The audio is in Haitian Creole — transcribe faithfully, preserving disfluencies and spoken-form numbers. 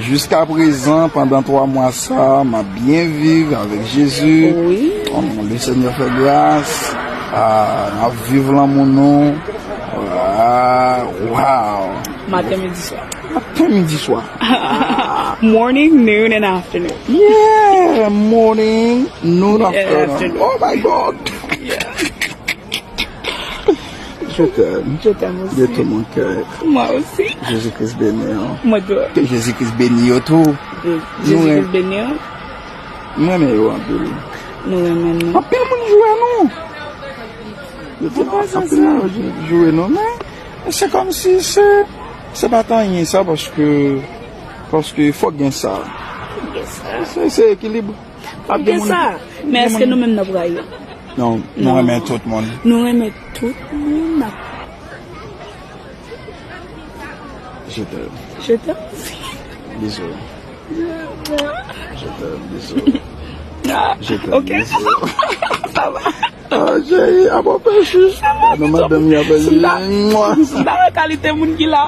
Jiska prezan, pandan twa mwa sa, m ap byen viv avèk Jezi. Wi. Kòm Lesenyè fè gras, ah, n ap viv lanmou nou. Ah, wow. Maten, midi, swa. Maten, midi, swa. Morning, noon, and afternoon. Yeah, morning, noon, afternoon. Oh my God. Je t'aime. Je t'aime aussi. De tout mon cœur. Moi aussi. Jezi Kris beni w. Mwen tou. Ke Jezi Kris beni yo tou. Jezi Kris beni w. Mwen renmen yo anpil. Nou renmen nou. Anpil moun joure nou. Yo te anpil moun joure nou, men se kòmsi se, se pa t anyen sa, paske, paske fòk gen sa. Fòk gen sa. Se, se ekilib. Fòk gen sa. Men èske nou menm n ap rayi? Non, nou renmen tout moun. Nou renmen tout moun. Je t'aime. Je t'aime. Bisous. Je t'aime, bisous. Je t'aime, ok, bisous. Sa va. Ah, cheri, apa w fè chich? Sa va, nou madanm y ap fè chich. M ta wè kalite moun ki la.